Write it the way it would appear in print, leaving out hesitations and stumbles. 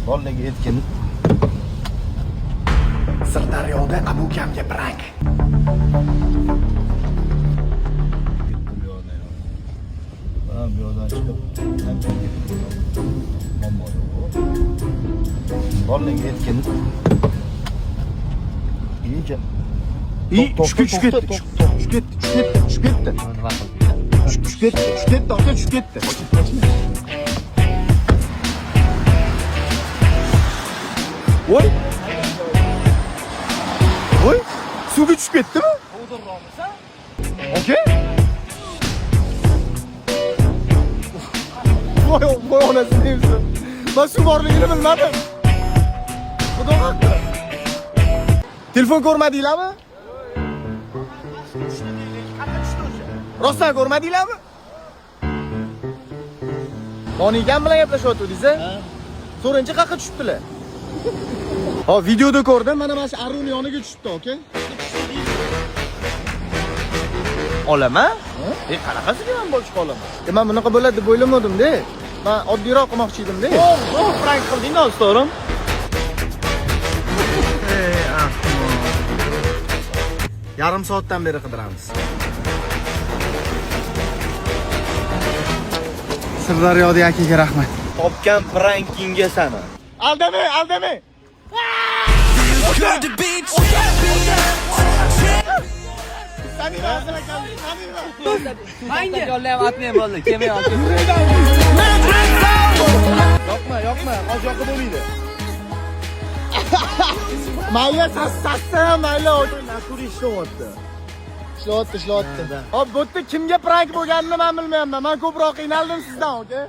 Bolaga aytgin. Sirdaryoda Abu Kamga prank. Ketdi bu yoqdan yo'q. Ha, bu yoqdan chiqib, muammo yo'q. Bolaga aytgin. Iyice. I, tushib tushib ketdi. Tushib ketdi, tushib ketdi, tushib ketdi. Nima qildi? Tushib ketdi, tushib ketdi, aka, tushib ketdi. Voy. Voy, suvga tushib ketdimi? Aka? Voy, voy onasi deyapsan. Men suv borligini bilmadim. Xudo haqqi. Telefon ko'rmadinglarmi? Rostdan ko'rmadinglarmi? Nonigan bilan gaplashyotgandingiz a? So'rinchi qayerga tushibdilar? Hop, videoda ko'rdim, mana shu aruni yoniga tushibdi, aka. Olaman? E, qanaqasiga men bochqa olaman? E, men bunaqa bo'ladi deb o'ylamadim-da. Men oddiyroq qilmoqchi edim-da. Zo'r prank qilding do'storim. Yarim soatdan beri qidiramiz. Sirdaryoda akaga rahmat. Topgan prankingga sani. Aldamang, aldamang. Manga yollayam atmayam bo'ldi, kelmay oldi. Yoqma, yoqma, hozir yoqib bo'lmaydi. Mayli, sassa ham mayli. Naturi ishlayapti. Ishlayapti, ishlayapti. Hop, bu yerda kimga prank bo'lganini men bilmayapman. Men ko'proq qiynaldim sizdan, aka.